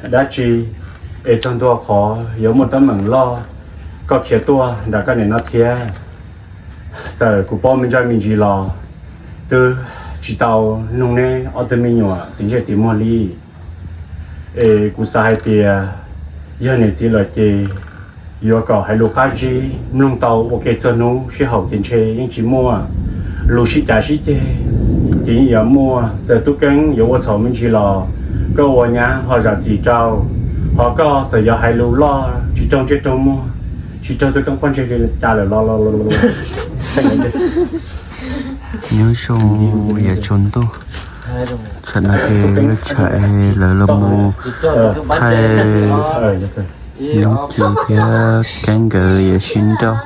Dab tsi es txog ntua qhov yuav muaj teeb meem loj koj khiav tuaj nram koj niam no thiab? Txawm kuv paub me ntsa me ntsis los twb tsis tau nug neb ob tug me nyuam tim ntsej tim muag li. Es kuv xav hais tias yog niam txiv lawm ces yuav kom hais lus qab zib, mloog tau ua ke txhua hnub, sib haum ces ntshe yeej tsis muaj lus sib cav sib ceg, ces yeej yuav muaj. Txawm Tub Keeb yuav ua txhaum me ntsis los koj ua nyab ho zam txim rau, ho koj txawm yuav hais lus loj tsis raug ntsej raug muag, tsis raug Tub Keeb pob ntseg li cas lawm los los Nyob zoo yav tsaus ntuj, tsam no ces lawv tsham lawv los mus thaij Nuj Ci thiab Keeb nkawd yuav sib nrauj.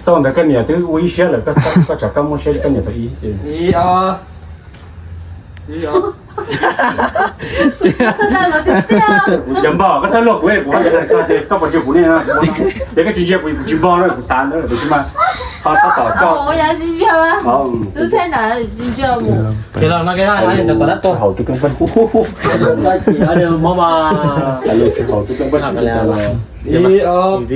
Txoj ntawd koj niam twb ua ib siab lawm, koj tsam koj muab siab li koj niam tau ib. Yog npog koj txhawb luag kuv, kuv txhais tias koj puas ntsia kuv ne, ces koj tsis ntsia kuv, kuv tsis npog na, kuv xav ntawd tiam sis mas ho tab tom koj. Tsis haum tus koj poj, ib ob peb.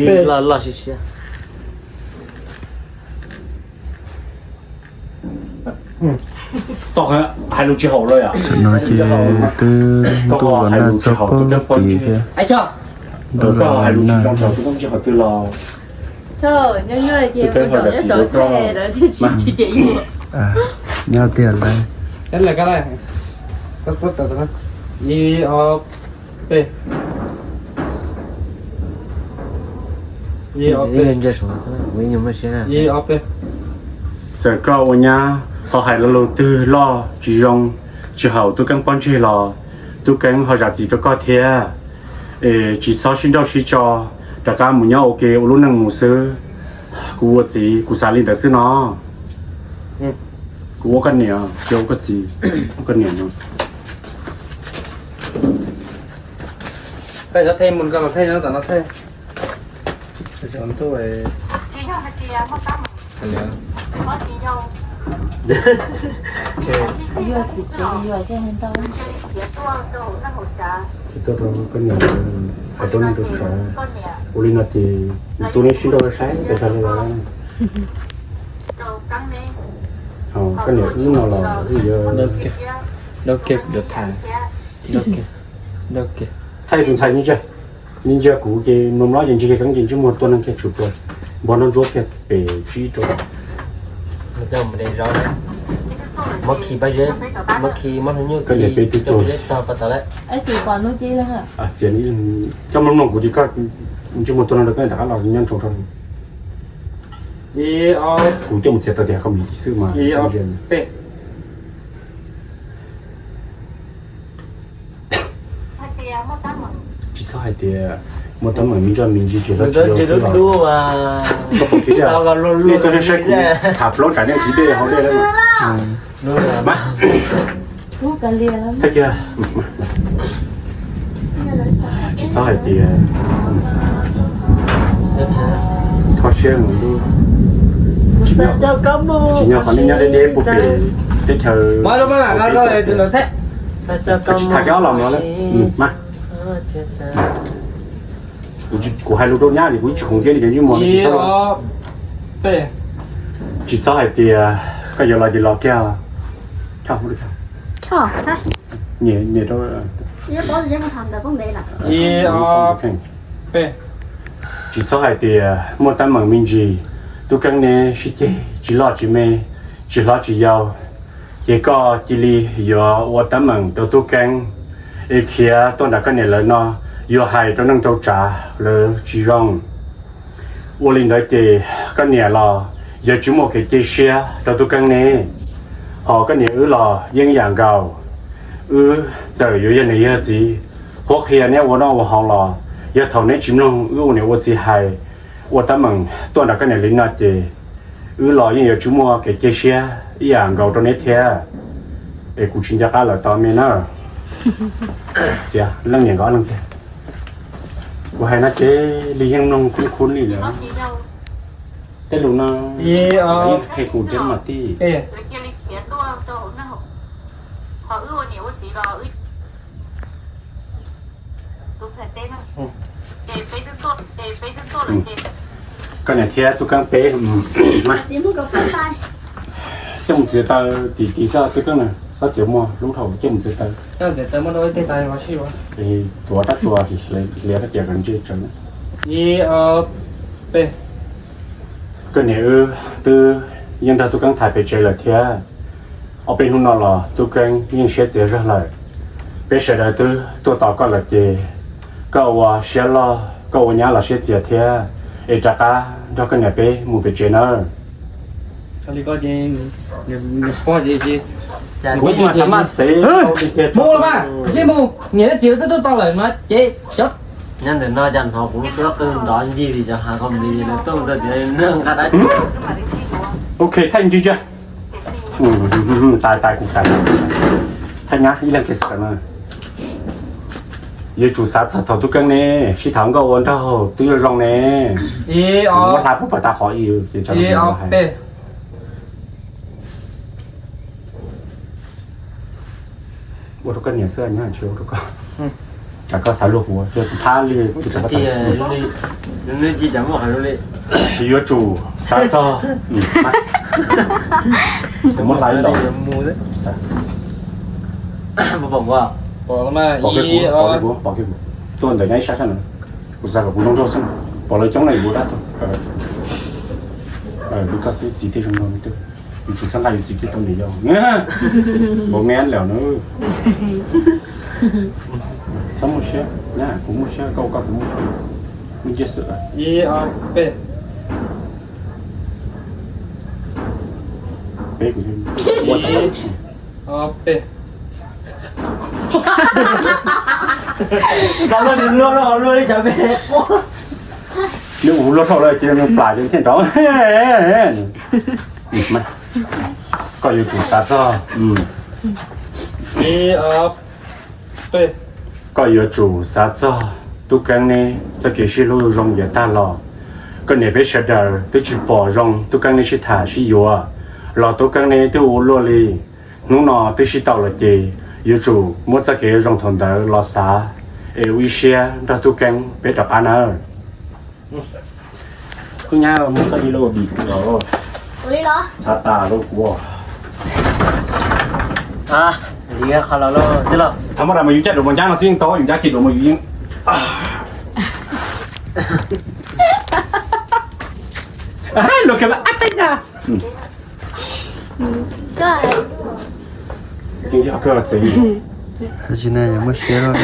Hais lus tsis haum los yom? Tam no ces twb ntuj los nag txog pab lub pis thiab. Ntuj los nag. Nyob tiag lawm. Ib ob peb. Ib ob peb. Txawm koj ua nyab ho hais lo lus twg loj tsis zoo, tsis haum Tub Keeb pob ntseg los Tub Keeb ho zam txim rau koj thiab. Es tsis txhob sib nrauj sib tso, rov qab mus nyob ua ke ua lub neej mus xwb. Kuv ua txiv kuv xav li ntawd xwb no. Kuv ua koj niam, tsis ua koj txiv, ua koj niam no. Tsis tuaj rau koj niam, hais rau neej rau tsav. Ua li no ces tus neb sib nrauj saib pes tsawg li lawm. Koj niam wb no los wb yuav thaij tus ntxhais ntshe, ntshe kuv ces mloog mlob ces ntshe Keeb ces ntsej muag tuaj neeg kiag tsum tuaj, npog nruab ntsuab kiag pem tsib rau. Koj niam peb twb tuaj. Txiav, coj mloog mloog kuv ces koj ntsej muag tuaj no rau koj rov qab los nyob ntsoov tso. Kuv coj mus txiav tau tias koj mus xwb mas. Tsis txhob hais tias muaj teeb meem me ntsuj me ntsis ces lawv tsis yog xwb los. Koj puas khiav dej? Nej tuaj saib kuv tham plaub tsam nej khiav dej haus dej lawm. Mas, tsis txhob hais tias kho siab mus, tsis nyob qhov nej nyob deb deb puag pem teb chaws. Tsis tham cov los no lawm. Mas, kuv hais lus rau nyab ces kuv tsis khoom ntsej li cov ntsej muag no. Tsis txhob hais tias koj yuav los ces los kiag. Tsis txhob hais tias muaj teeb meem me ntsis, Tub Keeb neb sib ceg tsis loj tsis me, tsis hlob tsis yau, ces koj cia li yuav ua teeb meem rau Tub Keeb es khiav tuaj nram koj niam lawv no, yuav hais rau neej rau tsav lawv tsis zoo. Ua li ntawd ces koj niam los yog tsis muaj kev cia siab rau Tub Keeb ne, ho koj niam wb los yeej yam nkaus. Wb txawm yuav yog niam yog txiv, qhuab qhia neb ua noj ua haus los yog thaum neb tsis mloog wb ua niam ua txiv hais, ua teeb meem tuaj nram koj niam li no ces wb los yeej yuav tsis muaj kev cia siab ib yam nkaus rau neb thiab. Es kuv tsis nco qab lawm tos me na. Txiav leej niam nkawd ob leeg tiag. Kuv hais no ces Lis yeej mloog khub khub li lawm. Tej lus no yeej qhia kuv thiab mas tij. Ho wb ua niam ua txiv los wb Koj niam thiab tub Keeb peb coj mus txiav taws tim tim xwb, tub Keeb na, xob txiav muag lub dhau coj mus txiav taws. Tuav rab txuas hliav rab tias kom ntsej tsawv. Koj niam wb twb yeej nrog tub Keeb tham pem tsev lawm thiab. Ob peb hnub no los tub Keeb yeej siab txias zog lawm. Peb sawv daws twb tuaj tos koj lawm ces koj ua siab loj, koj ua nyab los siab txias thiab, es rov qab nrog koj niam peb mus pem tsev nawb. Kuv mas xav maj xev. Mus los mas, ntsej mus, niam thiab txiv lawv twb tuaj tos lawm no ces. Nyob ntawm no cas hnov kuv lub suab qw nrov ncig li cov hav qhov mis lawv tuaj mus txog tias nqa dab. Ok, thaij ncig ntsia. Tais tais kuv tais. Thaij nyab ib leeg kiag xwb na. Yuav tsum xav txog thaum tub Keeb ne, sib tham nkauj ua nraug twb yuav zoo ne. Muab hla puag pas tas qhov i ces ua rau koj niam xwb, nyob tsis ua rau koj. Tsam koj xav luag kuv, kuv thab li kuv tsam koj xav. Yuav tsum xav txog. Muab hla ib los. Pom kiag kuv, pom kiag kuv, tuaj ntawm nyob ib sab sab na. Kuv xav kom kuv zoo nraug xwb, pom lawv coob na yuav ua dab tuag. Li koj xwb txiv thiaj zoo nraug, yuav tsum txhawb nqa yus txiv thiaj tau niam yau. Npaum me lawm na. Txhob muaj siab, kuv muaj siab, koj ua koj, kuv muaj siab. Muaj nciaj xwb. Peb kuv ua tau. Nws ua luaj dhau lawm ces nws plam ces thiaj nrov. Koj yuav tsum xav txog. Koj yuav tsum xav txog tub Keeb neb txoj kev sib hlub zoo yav tag los. Koj niam peb sawv daws twb tsis pom zoo tub Keeb neb sib tham sib yuav, los tub Keeb neb twb ua luaj li. Hnub no twb sib tau lawm ces yuav tsum muab txoj kev zoo thaum ntawd los xav, es ua ib siab nrog tub Keeb peb rov qab nawb. Kuv nyab muab koj li lub dim kuv los txhav tas lub kuv. Li qhov los tij laug, thaum maj dam mas yus caj duav mos ncab no xwb yeej tau, yus ncab kiag duav mas yus yeej luag kiag ab teeb na. Yog koj txiv. Tsis ne, yog muaj siab loj.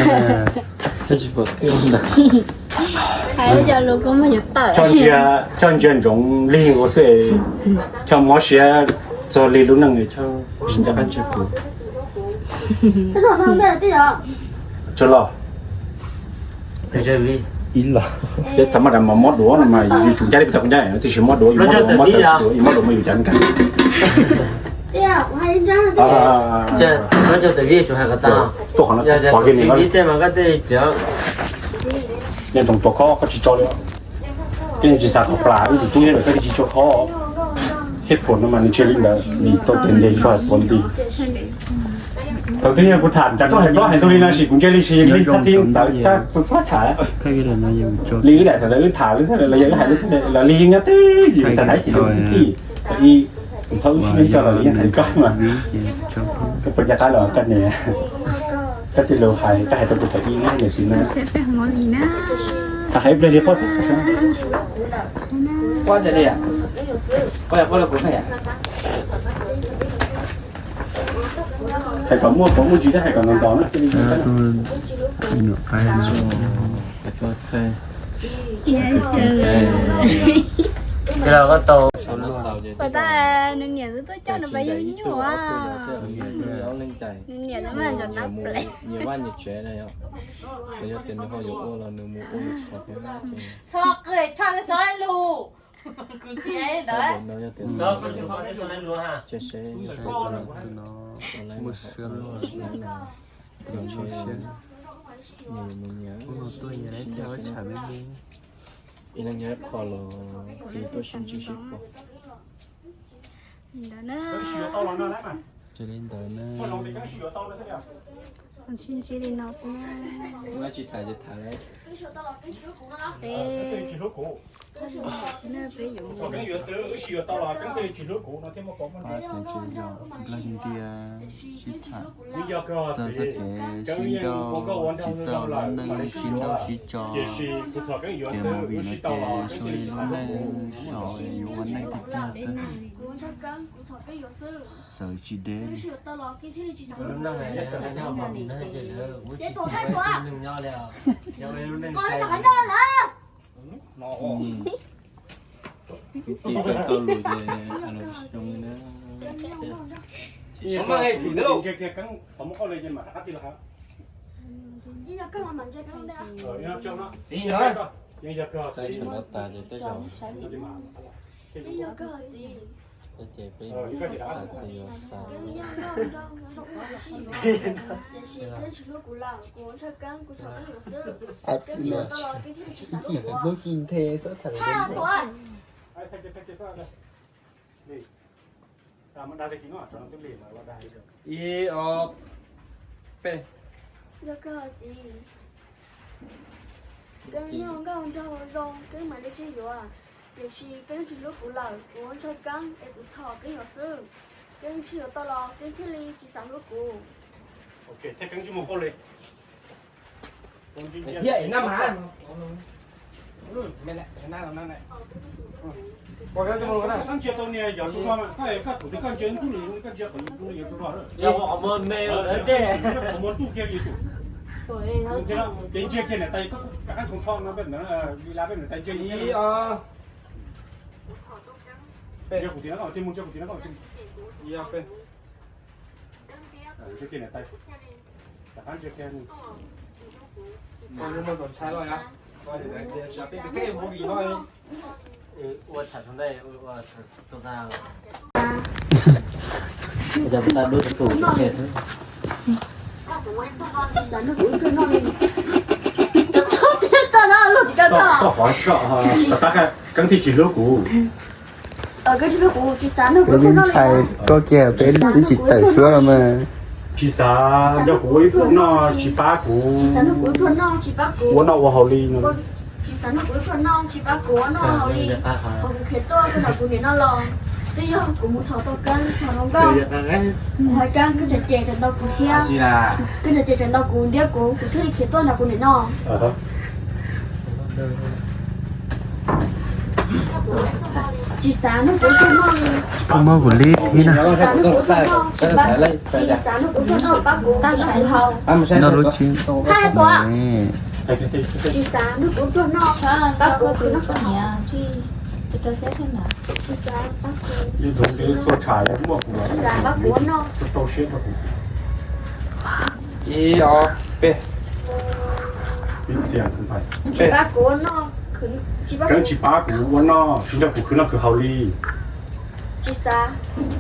Hais cov lus koj muag yuav tawm. Choj ntsia, choj ntsia ntsoov lig ua xwb, choj mob siab txog lig lub neej, choj tsis nco qab ntsia kuv. Tso los. Ib los. Peb thaum maj dam mas mob duav no mas yus tsum ncaj li peb tau ncaj, tiam sis mob duav yus mob duav mob tawm xwb, yus mob duav mas yus cas nkaag. Tuaj qhov no, pov kiag nws. Nyob ntsoov tuav khob koj tsis tso li. Koj yeej tsis xav kom plam wb tus tub thiab lawm koj thiaj tsis tso khob. Hej phuam no mas nws tsis yog li ntawd, vim tau tias ntes tso hais puav nti. Thaum twg yog kuv tham ntshav tub hais plaub hais ntug li no sis kuv ntsia li sis li thaj tib ntxawv txhob txhob tham. Li wb daim thaum ntawd wb tham los yog wb hais lus los li yeej nyob twj ywm tag nrho ib tug tij. Thaum ub sib ntsib tso los li yeej hais li koj mas. Koj puas nco qab los koj niam, koj tij laug hais, koj hais rau kuv thaum ub niam txiv na. Hais ib pliag li poj. Hais kom muaj, kom muaj ntsis thiab hais kom ntau ntau na. Puas tas nws niam twb tuaj coj nws pais yug nyuj. Nws niam mas ntsaum nab plem. Txhob qw tshaj nws sawv lus. Kuv txiv ntawd. Muaj siab loj, muaj siab. Ua tuaj yog lawv thaj ua tsham me me. Ntawd na. Ces li ntawd na. Tsis ntsib li no xwb na. Peb, peb yuav mus, pab teb chaws Nplog India sib tham txog txoj kev sib nrauj, tsis txawj ua neej sib nrauj sib tso, ces movie no ces zoo li lub neej so yuav ua neej tiag tiag xwb. Txawm tsis deb li. Tus tij tau koj lus ces tsis zoo li na. Teb chaws no tas ces tej zaum, ces peb yuav tas ces yuav xa. Hnub ci nthe xwb tham ib ob peb. Yog koj txiv, koj nyob nkauj nraug zoo, Keeb mam li sib yuav. Tiam sis Keeb tsis hlub kuv lawm, kuv ntshaw Keeb es kuv txhom Keeb yuav xwb. Keeb sib yuav tau los Keeb thiaj li tsis xav hlub kuv. Thiab nab mas. Sab ntsia tau niag yog tsuj zog na, koj, koj thaum twg koj ntsia ntxuj li koj ntsia qhov YouTube no yog tsuj zog na. Qhov muag ntuj kiag li tus. Kev ntsia kiag niam tais koj rov qab ntshoo tsho no peb ntawd li lab peb niam tais ntsia li. Ntsia kuv tim no, ntsia kuv tim no. Ntsia kiag niam tais, rov qab ntsia kiag. Ua tsham rau ntawm ua tau. Koj qhov, Keeb thiaj tsis hlub kuv. Peb yeej ntshai koj kiag, peb twb tsis tawm suab los mas. Tsis xav nrog kuv ua ib pluag noj, tsis pab kuv ua noj ua haus li no. Tsis xav nrog kuv ua ib pluag noj, tsis pab kuv ua noj ua haus li. Qhov kuv khiav tuaj rau ntawm kuv niam no los twb yog kuv mus txhom tau Keeb txog hluas nkauj. Kuv hais Keeb, Keeb tseem cem tseem ntaus kuv thiab. Keeb tseem cem tseem ntaus kuv, ntiab kuv, kuv thiaj li khiav tuaj nrog kuv niam no. Tsis xav nrog kuv ua ib pluag noj li. Koj muab kuv li thiab na. Tsis xav nrog kuv ua ib pluag noj, tsis pab, tsis xav nrog kuv ua ib pluag noj, pab kuv, pab kuv haus. Noj lub tshib. Tsis xav nrog kuv ua ib pluag noj, pab kuv, pab kuv. Tsis xav pab kuv. Tsis xav pab kuv ua noj. Ib ob peb. Tsis pab kuv ua noj, tsis pab kuv ua noj, tsis nrog kuv khwv noj khwv haus li. Tsis xav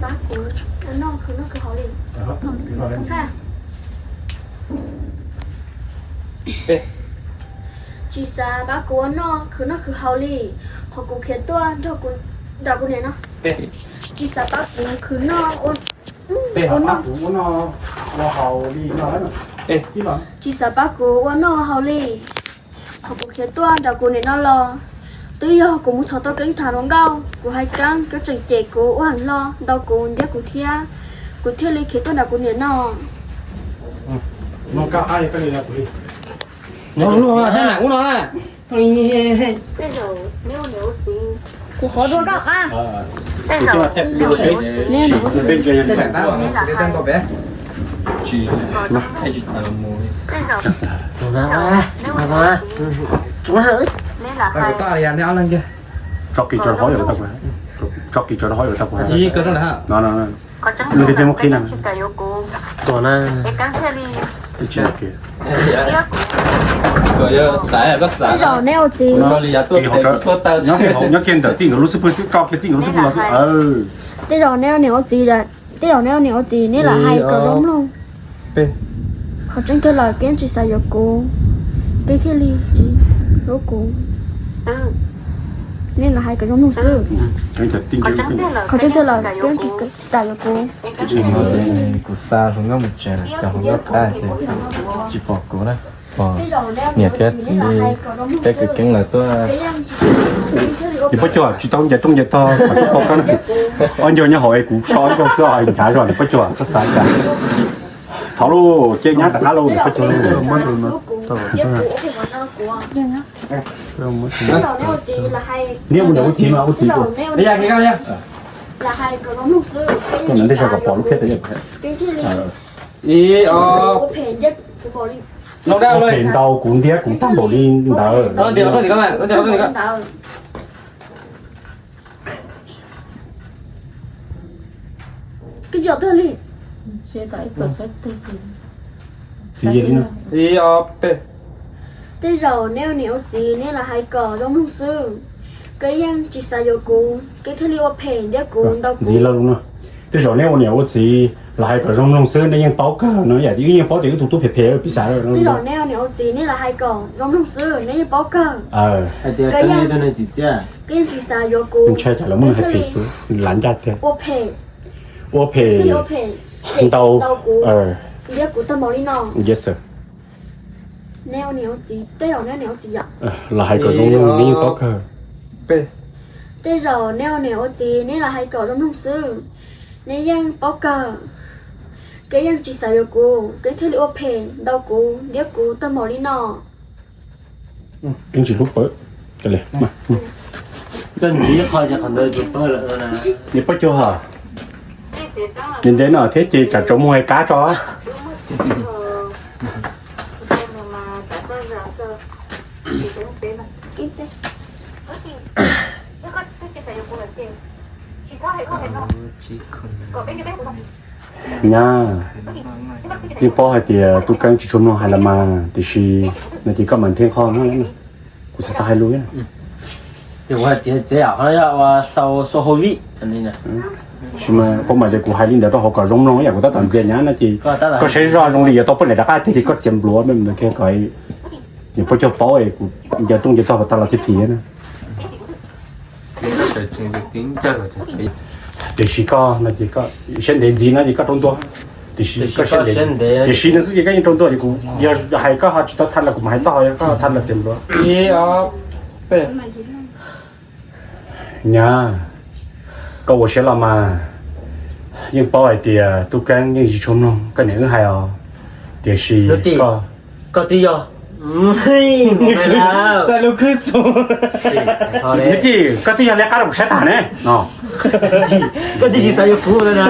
pab kuv ua noj khwv noj khwv haus li. Tsis xav pab kuv ua noj khwv noj khwv haus li. Qhov kuv khiav tuaj nrog kuv, nrog kuv niam no. Tsis xav pab kuv khwv noj ua, ua noj, ua haus li no. Tsis xav pab kuv ua noj ua haus li. Qhov kuv khiav tuaj nrog kuv niam no los twb yog kuv mus txhom tau Keeb tham hluas nkauj, kuv hais Keeb, Keeb tseem cem kuv ua heev hlo, ntaus kuv, ntiab kuv thiab, kuv thiaj li khiav tuaj nrog kuv niam no. Kuv qhov dua koj qab. Tso kiag cov hauv yuav tau kuv, tso kiag cov hauv yuav tau kuv. Ib kawg rau lawm. No no no. Nws tias muab qhib na. Tua na. Xav koj xav. Nyob kiag ntawm txij nkawd lub xub pwg xwb, tso kiag txij nkawd lub xub pwg los xwb. Tej zaum neb niam ua txiv, tej zaum neb niam ua txiv neb lam hais kom zoo mloog. Qhov tseeb tiag lawm Keeb tsis xav yuav kuv, Keeb thiaj li tsis hlub kuv. Nej los hais kom zoo mloog xwb. Qhov tseeb tiag lawm Keeb tsis kam yuav kuv. Kuv xa hluas nkauj mus tsev, cov hluas nkauj qab ces tsis pom kuv na. Pom niam thiab txiv thiab kwv Keeb lawv tuaj. Ces Paj Cuag tsis tau ncaws rooj ncaws tog kom tub pom koj na. Ob ncaug nyob hauv es kuv so ob ncaug xwb os, ncav zog niam Paj Cuag xav xav cas. Thov lauj, cia nyab rov qab lauj niam Paj Cuag lauj. Neb ua niam ua txiv mas ua txiv. Ib yam, ib yam. Ib yam, ntej zog kom pom lub phiab tau. Ib, ob. Ua phem ntaus kuv ntiab kuv tag npaum li ntawd. Txiv, ib, ob, peb. Tej zaum neb ua niam ua txiv neb los hais kom zoo mloog xwb. Koj yeej tsis xav yuav kuv, koj thiaj li ua phem ntiab kuv ntaus kuv. Ntxiv los no, tej zaum neb ua niam ua txiv los hais kom zoo mloog xwb, neb yeej paub kawg no, yam wb yeej paub tias wb tus tub phem phem pib xav. Tej zaum neb ua niam ua txiv neb los hais kom zoo mloog xwb, neb yeej paub kawg. Hais tias koj yeej tsis xav yuav kuv, ntshai tsam lawv muab nws hais phem xwb, lav ncaj tiag. Ua phem, ua phem, ua phem, ntaus kuv, ntiab kuv tag npaum li no. Yes sir. Neb ua niam ua txiv, tej zaum neb ua niam ua txiv yom. Los hais kom zoo mloog, neb yeej paub kawg. Tej zaum neb ua niam ua txiv neb los hais kom zoo mloog xwb, neb yeej paub kawg. Koj yeej tsis xav yuav kuv, koj thiaj li ua phem ntaus kuv ntiab kuv tag npaum li no. Keeb tsis hlub pawg. Niam Paj Cuag, ntev ntev no thiab ces tsam tsaus muag kab tso. Nyab, yeej paub hais tias tub Keeb tsis tshua mloog hais los mas, tiam sis no ces koj mam nthe qho no, kuv xav xav hais lus. Sis mas koj mam tias kuv hais li ntawd rau hauv kom zoo mloog ib yam kuv tab tom ntxias nyab no ces koj saib zoj zoo li yuav tau poj niam rov qab tiag ces koj txiav npluav me ntawd kiag kom niam Paj Cuag paub es kuv ncaws rooj ncaws tog pas tag los thiaj phiv na. Tiam sis koj no ces koj siab ntev ntxiv no ces koj rau ntua. Tiam sis koj siab ntev, tiam sis no xwb ces koj yeej rau ntua ces kuv yog hais koj ho tsis tau tha los kuv mam hais toj, yog koj tha los txiav npluav. Nyab, koj ua siab loj mas, yeej paub hais tias tub Keeb yeej tsis tshua mloog koj niam wb hais os, tiam sis koj, koj twb yog, txais lus khwb xus, Nuj Ci, koj twb yog liab qab rau kuv saib tag ne. Koj twb tsis xav yuav kuv na.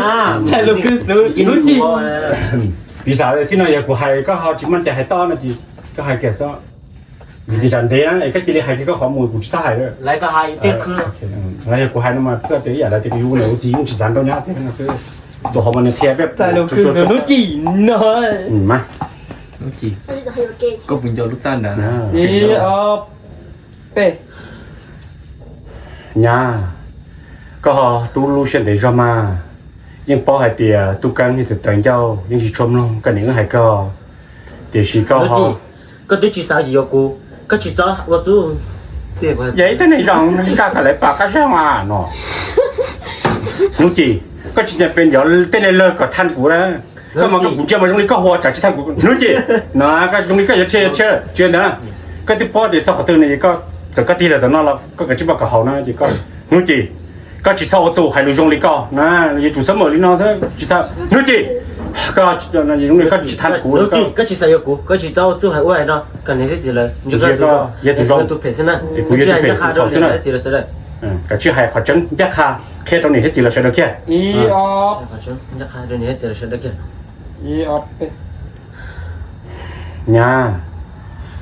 Txais lus khwb xus Nuj Ci. Piv xam thiab no yog kuv hais koj ho tsis muaj cai hais toj no ces koj hais kiag xwb. Vim tias tsam ntev na es koj cia li hais kiag koj qhov mus kuv tsis txhob hais lawm. Yog kuv hais no mas koj tias ib yam lawv tias kuv yuav ua niam ua txiv yeej tsis xav nrauj nyab tiag no xwb. Tus hauv mas nws qhia peb txais lus khwb xus Nuj Ci no. Koj puas nco lub txaj nrad? Ib, ob, peb. Nyab, koj ho rub lub siab ntev zog mas, yeej paub hais tias tub Keeb niag tawv ncauj yeej tsis tshua mloog koj niam wb hais koj, tiam sis koj ho, koj twb tsis xav yuav kuv, koj tsis txhob ua txuj. Yog ib tug neeg zoo, koj kom lawv pom koj zoo no. Nuj Ci, koj tsis nco pes nco tej lawg kom thaj kuv na. Koj mas kuv ntsia mas zoo li koj hu tsam tsis thaj kuv Nuj Ci. No koj zoo li koj yuav tshia yuav tshia tsis ntawd. Koj twb paub tias txog qhov twg no es koj, txawm koj tig los tam no los koj kav tsij npaj kom haus na ces koj, Nuj Ci, koj tsis txhob ua txuj hais lus zoo li koj na, yuav tsum xab mam li no xwb tsis thaj Nuj Ci. Koj, koj tsis thaj kuv, koj tsis xav yuav kuv, koj tsis txhob ua txuj hais ua hais no kom niam thiab txiv lawv ntsia koj yog tus zoo, tus phem xwb na. Kuv yog tus phem tus txhaum xwb na. Kav tsij hais qhov tseeb ncaj qha qhia rau niam thiab txiv lawv sawv daws kiag. Nyab,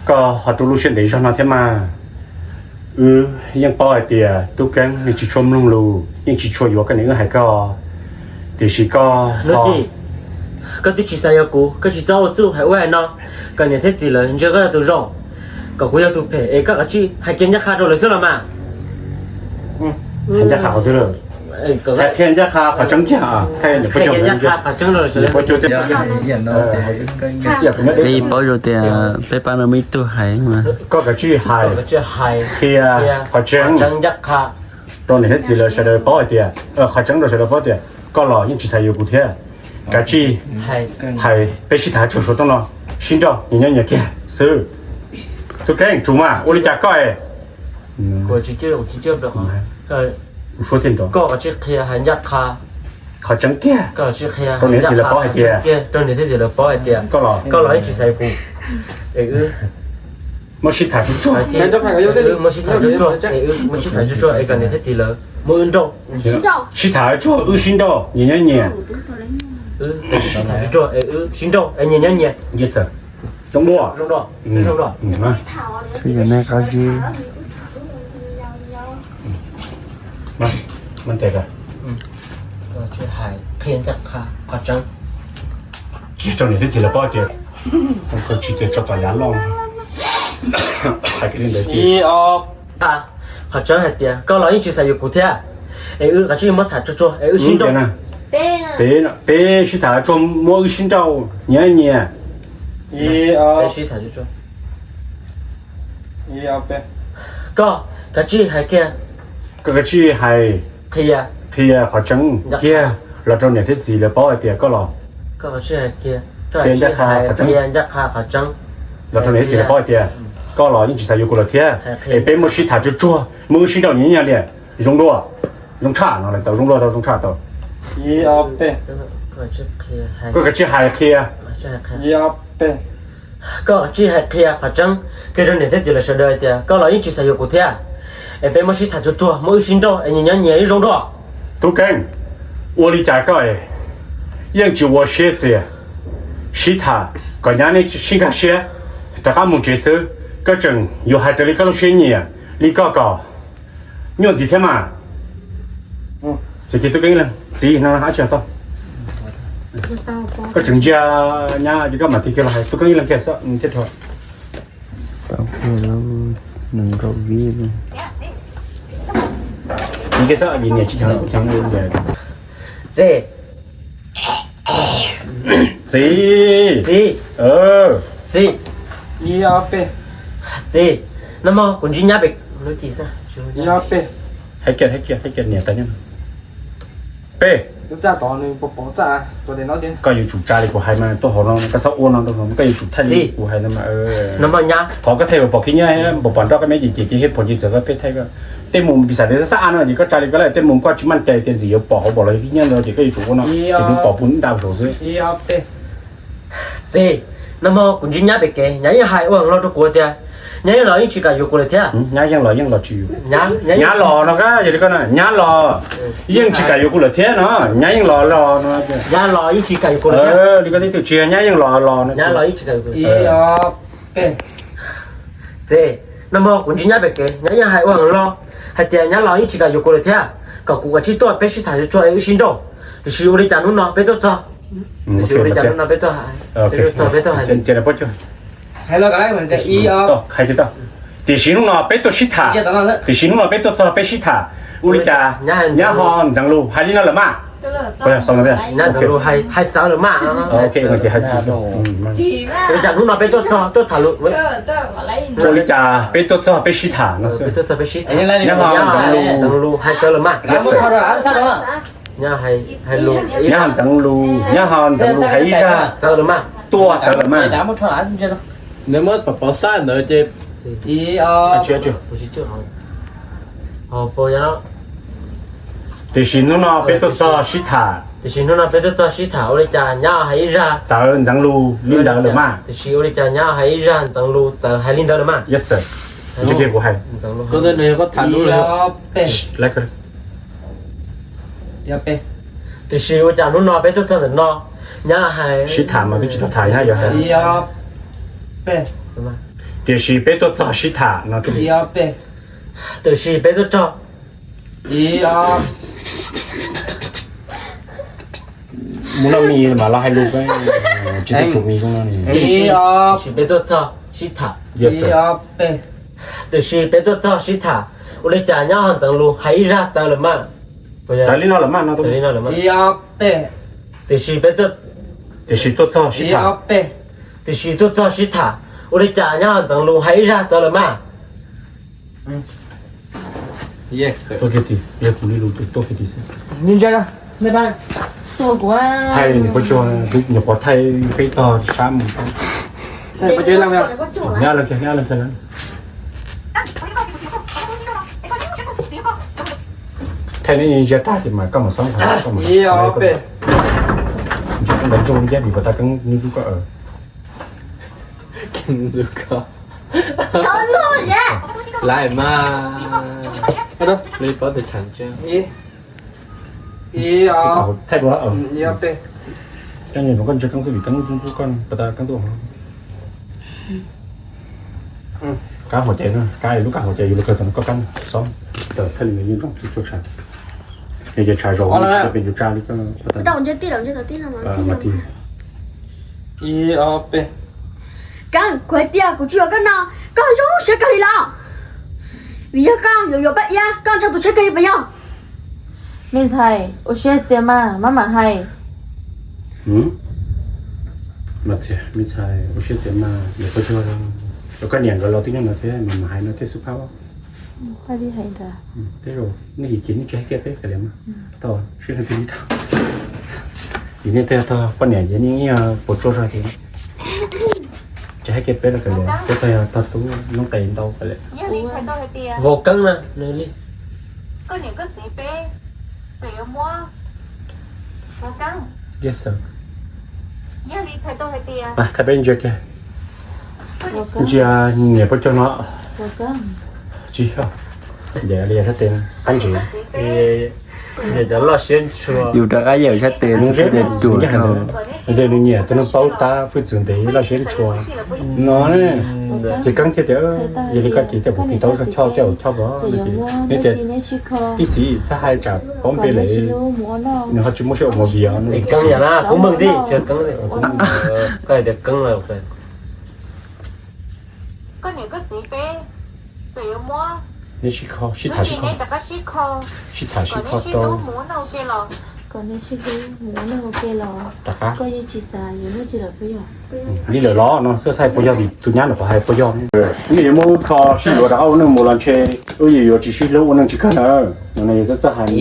koj ho rub lub siab ntev zog no thiab mas, wb yeej paub hais tias tub Keeb nws tsis tshua mloog lus yeej tsis tshua yuav koj niam wb hais koj, tiam sis koj, koj twb tsis xav yuav kuv, koj tsis txhob ua txuj hais ua hais no kom niam thiab txiv lawv ntsia koj yog tus zoo, kom kuv yog tus phem es koj kav tsij hais kiag ncaj qha rau lawv xwb los mas. Hais ncaj qha qhov twg lawm? Hais qhia ncaj qha qhov tseeb kiag. Qhia ncaj qha qhov tseeb rau sawv daws. Li paub zoo tias peb pab no muaj ib tug hais mas. Koj kav tsij hais qhia qhov tseeb ncaj qha rau niam thiab txiv lawv sawv daws paub hais tias, qhov tseeb rau sawv daws paub tias koj los yeej tsis xav yuav kuv thiab. Kav tsij hais, peb sib tham tsuag suav tooj no, sib nrauj nyias nyob nyias kiag xwb. Tub Keeb, tsum mas, ua li cas koj es? Suav thiaj nrov. Koj kav tsij qhia hais ncaj qha qhov tseeb kiag rau niam thiab txiv lawv paub hais tias, rau niam thiab txiv lawv paub hais tias koj los, koj los yeej tsis xav yuav kuv. Es wb muab sib tham tsuag tsuag, wb muab sib tham tsuag tsuag, es wb muab sib tham tsuag tsuag es kom niam thiab txiv lawv muab wb nrauj. Sib tham tsuag, wb sib nrauj nyias nyob nyias. Wb sib tham tsuag tsuag es wb sib nrauj es nyias nyob nyias. Zoo dua, zoo dua, zoo dua. Qhia ncaj qha qhov tseeb kiag rau niam thiab txiv lawv paub tias, tsis tias tso tom yav loj. Hais kiag li ntawd tias, qhov tseeb hais tias koj los yeej tsis xav yuav kuv thiab, es wb kav tsij muab tham tsuag tsuag es wb sib nrauj. Peb sib tham tsuag, muab wb sib nrauj nyias nyias. Koj kav tsij hais kiag, koj kav tsij hais qhia, qhia qhov tseeb kiag los rau niam thiab txiv lawv paub hais tias koj los, qhia ncaj qha qhov tseeb los rau niam thiab txiv lawv paub hais tias koj los yeej tsis xav yuav kuv lawm thiab, es peb muab sib tham tsuag tsuag, muab wb sib nrauj nyias nyias li. Zoo dua, zoo tshaj no lawm tau, zoo dua tau, zoo tshaj tau. Koj kav tsij hais qhia, koj kav tsij hais qhia qhov tseeb kiag rau niam thiab txiv lawv sawv daws tias koj los yeej tsis xav yuav kuv thiab, es peb muab sib tham tsuag tsuag, muab wb sib nrauj es nyias nyob nyias, wb zoo dua. Tub Keeb, ua li cas koj es yeej tsis ua siab txias sib tham kom nyab nej sib nkag siab rov qab mus tsev xwb, koj tseem yuav hais raws li koj lub siab nyiam li koj kom nyuaj ntxiv thiab mas. Txiv, txiv, Tub Keeb ib leeg, txiv no ab tsi tau. Koj tseem ntsia nyab ces koj mam tig kiag los hais Tub Keeb ib leeg kiag xwb thiab rau. Txiv kiag xwb, vim niam tsis cheem, cheem li. Txiv. Txiv. Txiv. Txiv. Txiv, nag hmo kuv ntsib nyab pem, hais kiag, hais kiag, hais kiag niam tais. Peb, koj yuav tsum tsa li kuv hais mas tuaj hauv no, koj txhob ua no, koj yuav tsum thaij li kuv hais no mas. Qhov koj thaij pom khib nyiab, pom pom nroj koj me ces ces ces thiab pom ces txawm koj pheej thaij koj. Tej mus pis xav tias xab xab a no ces koj tsa li koj lawm, tej mus koj tsis meej cai tias ntxim yuav pom hauv pom los yog khib nyiab ntawd ces koj yuav tsum ua no, ces kuv pom kuv nta saum xwb. Txiv, nag hmo kuv ntsib nyab pem kev, nyab yeej hais ua hlob rau kuv tias nyab yeej los yeej tsis kam yuav kuv lawm thiab. Nyab yeej los yeej los tsis yuav. Nyab los no, yog li koj, nyab los yeej tsis kam yuav kuv lawm thiab no, nyab yeej los los no. Nyab los yeej tsis kam yuav kuv lawm thiab. Li koj tib tug tsis, nyab yeej los los no. Nyab los yeej tsis kam yuav kuv lawm. Txiv, nag hmo kuv ntsib nyab pem kev, nyab yeej hais ua hlob hais tias nyab los yeej tsis kam yuav kuv lawm thiab, kom kuv kav tsij tuaj peb sib tham tsuag tsuag es wb sib nrauj. Tiam sis ua li cas hnub no peb tuaj txog, tiam sis ua li cas hnub no peb tuaj, peb tuaj txog peb tuaj hais. Tiam sis hnub no peb tuaj sib tham, tiam sis hnub no peb tuaj txog peb sib tham, ua li cas nyab ho ntxeev lus hais li no lawm mas? Nyab ntxeev lus hais txawv lawm mas. Ua li cas hnub no peb tuaj txog tuaj tham lus, ua li cas peb tuaj txog peb sib tham no, nyab ho ntxeev lus hais txawv lawm mas. Nyab ho ntxeev lus, nyab ho ntxeev lus hais ib zaj txawv lawm mas, tuaj txawv lawm mas. Nws muab pov pov xab ntawd ces tiam sis hnub no peb tuaj txog sib tham, tiam sis hnub no peb tuaj txog sib tham, ua li cas nyab hais ib zaj txawv ntxeev lus li ntawd lawm mas. Tiam sis ua li cas nyab hais ib zaj ntxeev lus txawv hais li ntawd lawm mas. Yes sir. Kuv hais, tiam sis ua cas hnub no peb tuaj txog ntawm no, nyab hais sib tham mas twb tsis tau tham, nyab yuav hais. Tiam sis peb tuaj txog sib tham no, tiam sis peb tuaj txog mus noj mis mas los hais lus, tsis tuaj tsum mis zoo no. Tiam sis peb tuaj txog sib tham, tiam sis peb tuaj txog sib tham, ua li cas nyab ho ntxeev lus hais ib zaj txawv lawm mas. Txawv li no lawm mas no. Ib ob peb. Tiam sis peb, tiam sis tuaj txog sib tham. Tiam sis tuaj txog sib tham, ua li cas nyob ntxeev lus hais ib zaj txawv lawm mas. Tuaj kiag tim, yog kuv li lus tuaj kiag tim xwb. Thaij nyuam qhuav thaij peb tog sab mus. Nyob leej kiag, nyob leej kiag. Thaij neb ntsia tag ces mas koj mus xoob, koj mus ntsia koj ntawd ntsoj ntseb vim puas tau keeb nws ub koj. Laim mas li pob tus tshav ntsia. Thaij dua, koj ntsia keeb xwb vim keeb ub koj puas tau keeb tuaj. Kab hauv cai, kab lub kab hauv cai yus lub kawg tau koj kab xoob, thaij li nws yeej zoo txhua txhua tshav. Yog ces tshav zaus tsis tau pes yus tsa li koj. Keeb, kuv hais tias kuv tsis yuav koj no, koj zoo siab kawg li los? Vim yog koj yuav yuav koj iab, koj ntshaw tus tsheb kawg li puas yog? Me ntxhais, ua siab txias mas maj mam hais. Me ntxhais, ua siab txias mas, niam pog cuag, koj niam nkawd los twb nyob no thiab, maj mam hais no thiaj xub phaj. Tej zaum nej yim ces nej tsis hais kiag peb kav liam mas, tau sib leeg twg li tau. Vim nej twb yog tog poj niam ces nej yeej puas tsuaj zog ces tsis hais kiag peb los kav liam, peb tog yog tog tub noob qes ntau kav liam. Vauv Keeb na, nws li. Thaij peb ntsia kiag. Ntsia niam pog cuag no. Tsis yog. Ces li yog sab tes qab ntsev. Yus rov qab yawm sab tes, nws nyiam tus neeg paub tab hwj txwv ntev loj siab ntshua no ne. Ces keeb thiaj tias, yog li koj ces tias kuv tiv tau zog choj tej zaum choj ko, nws tias tib txiv xab hais tsam paub npe lawm, nws ho tsis muaj siab ua movie os. Keeb yam na, kuv meej thiab, koj hais tias keeb lawm. Neb sib kho, sib tham sib kho, sib tham sib kho rau. Rov qab. Li lawm los no xwb, xav hais puas yog, vim tus nyab no qhov hais puas yog. Nej yuav muab wb kho sib yuav rov qab ua neej mus los ntshe wb yuav tsis sib hlub ua neej tsis kawg na. No yog txawj txawj hais.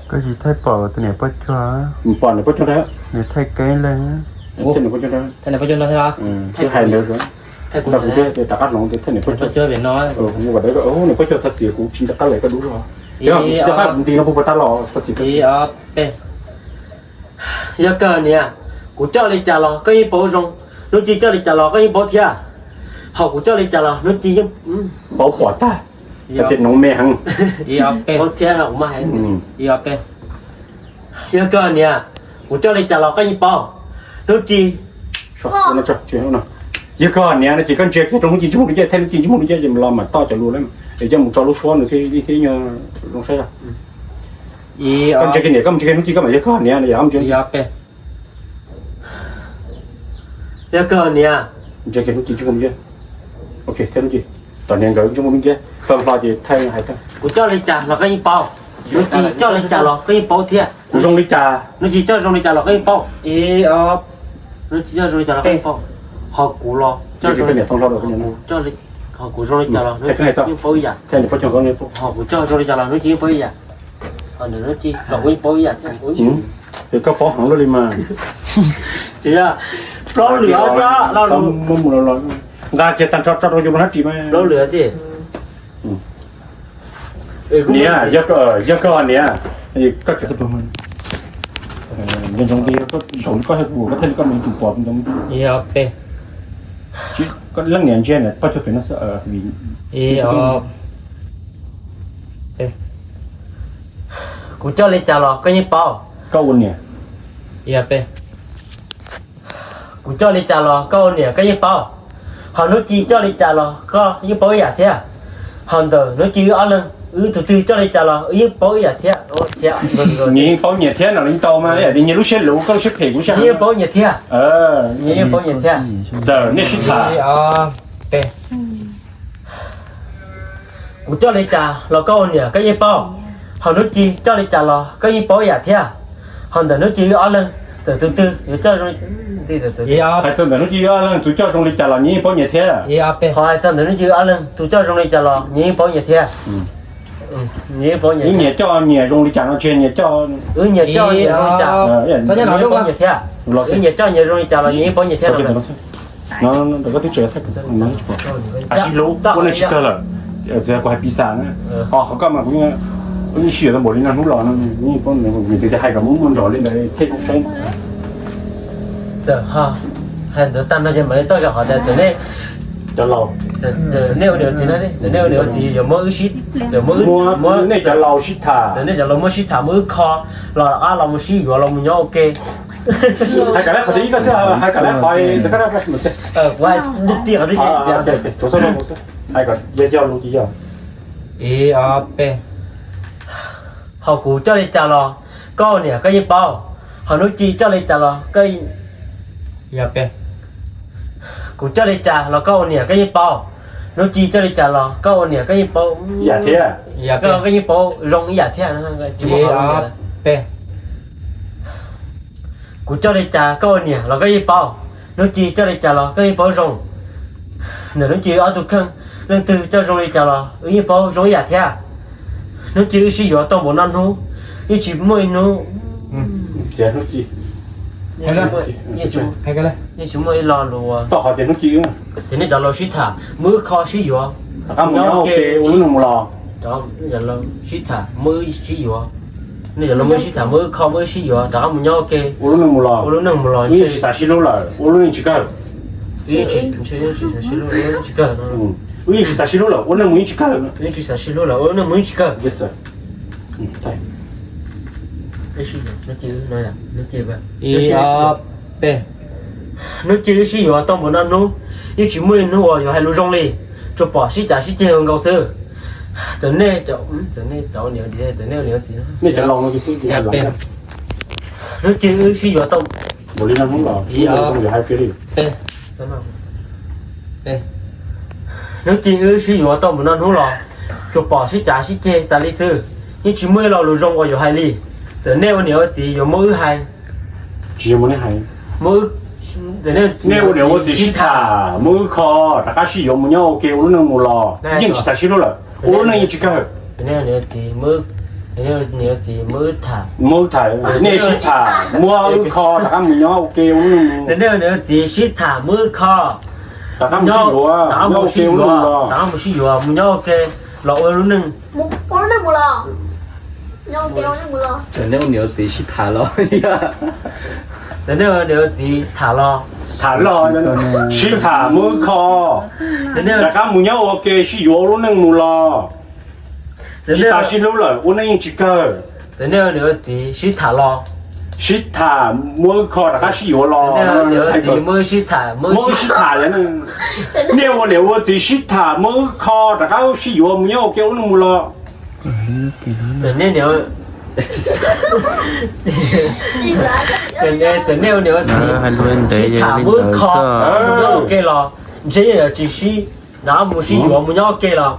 Koj tsis thaij pom tus niam poj cuag, pom niam poj cuag, niam thaij keeb leej. Thaij niam poj cuag, twb hais ntawd, rov qab hloov tias thaij niam poj cuag, niam poj cuag thov txim kuv tsis nco qab lawm koj dub zog. Yog kuv tsis nco qab kuv nti no puag puag tab los thov txim. Yog kawg niam, kuv coj li cas los koj yeej paub zoo, hnub ci coj li cas los koj yeej paub thiab. Ho kuv coj li cas los hnub ci yeej paub pom tag, tias noov me heev. Paub thiab kuv mas hais. Yog kawg niam, kuv coj li cas los koj yeej paub, hnub ci. Yog kawg niam no ces koj ntsia kiag rau hnub ci ntsej muag nws nce, thaij hnub ci ntsej muag nws nce ces los mam toj cov lus lawm es coj mus tso lub suab nws thiaj li thiaj nyuag zoo saib. Koj ntsia kiag niam, koj ntsia kiag hnub ci koj mam yog kawg niam no yog ntsia. Yog kawg niam. Ntsia kiag hnub ci ntsej muag nws nce. Ok, thaij hnub ci, tom niam nkawd ntsej muag nws nce, txawm hlo ces thaij hais tag. Kuv coj li cas los koj yeej paub, hnub ci coj li cas los koj yeej paub thiab. Kuv zoo li cas, hnub ci coj zoo li cas los koj yeej paub. Hnub ci coj zoo li cas los koj yeej paub. Ho kuv los, ho kuv zoo li cas los hnub ci yeej paub ib yam. Ho kuv coj zoo li cas los hnub ci yeej paub ib yam. Ho ntawm hnub ci los kuv yeej paub ib yam thiab. Ces koj paub heev luaj li mas. Ces yog plaub lwm thiab, nqa kiag tag nrho tso rau yus hab ris mas. Plaub lwm thiab. Niam, yog koj niam, koj tseem, nco ntsoov tias zaum no koj thiab kuv, koj thiaj li koj mus tsum pom ntsoov. Leej niam ntsia niam poj cuag pem no xwb. Kuv coj li cas los koj yeej paub. Koj ua niam. Kuv coj li cas los koj ua niam koj yeej paub. Ho hnub ci coj li cas los koj yeej paub ib yam thiab. Ho ntawm hnub ci wb ob leeg, wb tus twg coj li cas los wb yeej paub ib yam thiab. Nyias yeej paub nyias thiab no li tau mas, nyias lub siab luv koj lub siab phem kuv siab heev. Yeej paub nyias thiab. Nyias yeej paub nyias thiab. Txawm nej sib tham. Kuv coj li cas los koj ua niam koj yeej paub. Ho hnub ci coj li cas los koj yeej paub ib yam thiab. Ho ntawm hnub ci wb ob leeg txawm tus twg yuav coj zoo li, hais txog ntawm hnub ci wb ob leeg tus coj zoo li cas los nyias yeej paub nyias thiab. Ho hais txog ntawm hnub ci wb ob leeg tus coj zoo li cas los nyias yeej paub nyias thiab. Nyias yeej paub nyias, wb nyias coj nyias zoo li cas no tsis nyias coj, wb nyias coj nyias zoo li cas los nyias yeej paub nyias thiab. Wb nyias coj nyias zoo li cas los nyias yeej paub nyias thiab. Ua neej tsis kawg lawm, txiv kuv hais piv xam na, ho qhov koj mas kuv yeej sib yuav tau npaum li no hnub los no, kuv yeej paub nws tias hais kom muaj muaj nrog li ntawd thiaj zoo saib. Txawm hais ntawd tag no ces mam li toj zog qhov tias txawm nej cov laus, nej ua niam ua txiv no, txawm nej ua niam ua txiv yuav muab wb sib, txawm muab, muab nej cov laus sib tham, txawm nej cov laus muab sib tham muab wb kho los rov qab los mus sib yuav los mus nyob ua ke. Hais kom lawv qhov twg ib koj xwb, hais kom lawv qhov, kuv hais ti qhov twg, hais kom yog yog los ces yog. Ib ob peb. Ho kuv coj li cas los koj ua niam koj yeej paub. Ho hnub ci coj li cas los koj, kuv coj li cas los koj ua niam koj yeej paub. Hnub ci coj li cas los koj ua niam koj yeej paub, koj yeej paub zoo ib yam thiab. Kuv coj li cas koj ua niam los koj yeej paub. Hnub ci coj li cas los koj yeej paub zoo. Ntawm hnub ci wb ob tug kheej, leej twg coj zoo li cas los wb yeej paub zoo ib yam thiab. Hnub ci wb sib yuav tau npaum no hnub, yeej tsis muaj ib hnub, yeej tsis muaj ib lo lus uas, tias nej cov laus sib tham muab wb kho sib yuav, rov qab mus nyob ua ke, ua lub neej mus los. Cov laus sib tham muab wb sib yuav, nej cov laus muab wb sib tham muab wb kho muab wb sib yuav rov qab mus nyob ua ke, ua lub neej mus los, ua lub neej mus los. Wb yeej tsis xav sib hlub lawm, ua lub neej tsis kawg. Wb yeej tsis xav sib hlub lawm, ua neej mus yeej tsis kawg. Wb yeej tsis xav sib hlub lawm, ua neej mus yeej tsis kawg. Hnub ci wb sib yuav tau npaum no hnub, yeej tsis muaj ib hnub uas yuav hais lus zoo li, tsuas pom sib cav sib ceg ua nkaus xwb. Txawm nej, txawm nej cov niam txiv, txawm nej ua niam ua txiv, nej cov laus no xwb. Hnub ci wb sib yuav tau npaum li no hnub los, hnub ci wb sib yuav tau npaum no hnub los, tsuas pom sib cav sib ceg tas li xwb. Yeej tsis muaj ib lo lus zoo uas yuav hais li. Txawm nej ua niam ua txiv yuav muab wb hais, tsis yuav muab nej hais, nej ua niam ua txiv sib tham muab wb kho, rov qab sib yuav mus nyob ua ke ua lub neej mus los, yeej tsis xav sib hlub lawm, ua lub neej yeej tsis kawg. Muab wb tham, nej sib tham muab wb kho rov qab mus nyob ua ke ua lub neej, txiv sib tham muab wb kho, rov qab mus sib yuav, rov qab mus sib yuav mus nyob ua ke los ua lub neej, txiv sib tham los, tham los, sib tham muab wb kho, rov qab mus nyob ua ke sib yuav ua lub neej mus los. Tsis xav sib hlub lawm, ua neej yeej tsis kawg. Txiv sib tham los, sib tham muab wb kho rov qab sib yuav los, muab wb sib tham, muab wb sib tham, nej ua niam ua txiv sib tham muab wb kho rov qab sib yuav mus nyob ua ke ua lub neej mus los. Txiv, nej ua niam ua txiv sib tham muab wb kho mus nyob ua ke los ntshe yeej yuav tsis sib, rov qab mus sib yuav mus nyob ua ke los.